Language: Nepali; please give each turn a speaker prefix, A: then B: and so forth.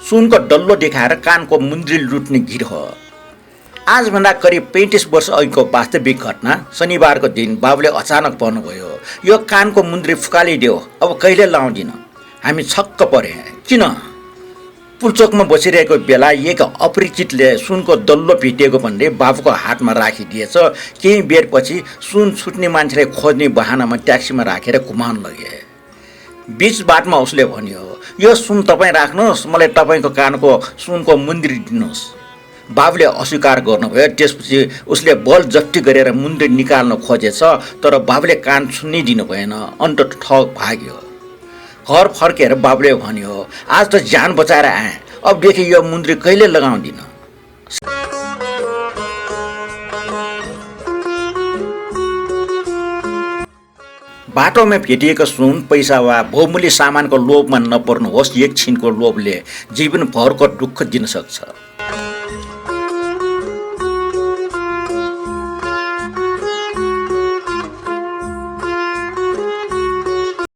A: सुनको डल्लो देखाएर कानको मुन्द्री लुट्ने गिर हो। आजभन्दा करिब 35 वर्ष अघिको वास्तविक घटना। शनिबारको दिन बाबुले अचानक भन्नुभयो, यो कानको मुन्द्री फुकालिदेऊ, अब कहिले लाउँदिन। हामी छक्क परे। किन? पुल्चोकमा बसिरहेको बेला एक अपरिचितले सुनको डल्लो भिटिएको भन्दै बाबुको हातमा राखिदिएछ। केही बेरपछि सुन छुट्ने मान्छेले खोज्ने बहानामा ट्याक्सीमा राखेर घुमाउन लगे। बीच बाटमा उसले भन्यो, यो सुन तपाईँ राख्नुहोस्, मलाई तपाईँको कानको सुनको मुन्द्री दिनुहोस्। बाबुले अस्वीकार गर्नुभयो। त्यसपछि उसले बल जफ्ती गरेर मुन्द्री निकाल्न खोजेछ, तर बाबुले कान छुन्नै दिनु भएन। अन्त ठग भाग्यो। घर फर्केर बाबुले भन्यो, आज त ज्यान बचाएर आएँ, अबदेखि यो मुन्द्री कहिले लगाउँदिन। बाटोमा भेटिएको सुन, पैसा वा बहुमूल्य सामानको लोभमा नपर्नुहोस्। एक छिनको लोभले जीवनभरको दुःख दिन सक्छ।